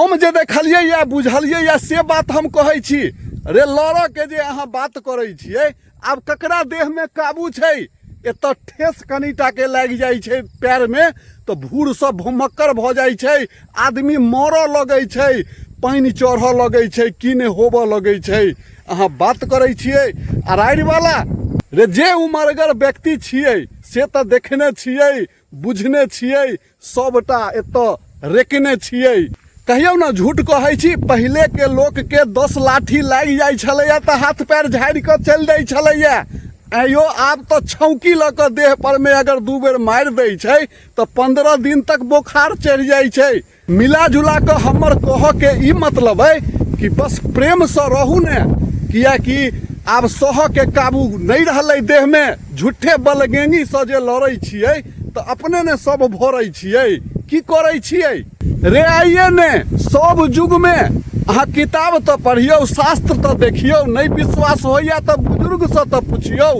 हम जे देखलियै या बुझलियै या से बात हम कहै छी। रे लड़ऽ के जे अहाँ बात करै छियै, आब ककरा देहमे काबू छै? एतऽ ठेस कनिटाके लागि जाइ छै पैरमे तऽ भूर सब भूमक्कर भऽ जाइ छै, आदमी मरऽ लगै छै, पानि चढ़ऽ लगै छै, की नहि होबऽ लगै छै। अहाँ बात करै छियै अराड़िवला। रे जे उमरगर व्यक्ति छियै से तऽ देखने छियै, बुझने छियै, सबटा एतऽ रेकने छियै। कहियौ ने झूठ कहै छी? पहिलेके लोकके 10 लाठी लागि जाइ छलैए तऽ हाथ पैर झाड़ि कऽ चलि दै छलैए। आइयो आब तऽ छौंकी लऽ कऽ देह परमे अगर 2 बेर मारि दै छै तऽ 15 दिन तक बोखार चढ़ि जाइ छै। मिला जुला कऽ हमर कहऽके ई मतलब अइ कि बस प्रेमसँ रहू ने, किएकि आब सहऽके काबू नहि रहलै देहमे। झूठे बलगेंगीसँ जे लड़ै छियै तऽ अपने ने सब भरै छियै। की करै छियै रे? आइए ने सब युगमे अहाँ किताब तऽ पढ़ियौ, शास्त्र तऽ देखियौ, नहि विश्वास होइए तऽ बुजुर्गसँ तऽ पुछियौ।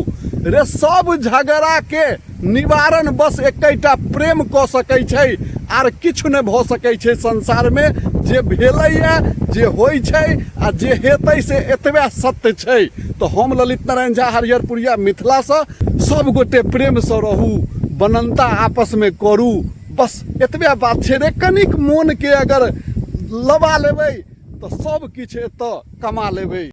रे सब झगड़ाके निवारण बस एकेटा प्रेम कऽ सकै छै, आर किछु नहि भऽ सकै छै संसारमे। जे भेलैए, जे होइ छै आ जे हेतै से एतबे सत्य छै। तऽ हम ललित नारायण झा हरिहरपुरिया मिथिलासँ, सब गोटे प्रेमसँ रहू, बननता आपसमे करू, बस एतबे बात छै। रे कनिक मोनके अगर लबा लेबै तऽ सब किछु एतऽ कमा लेबै।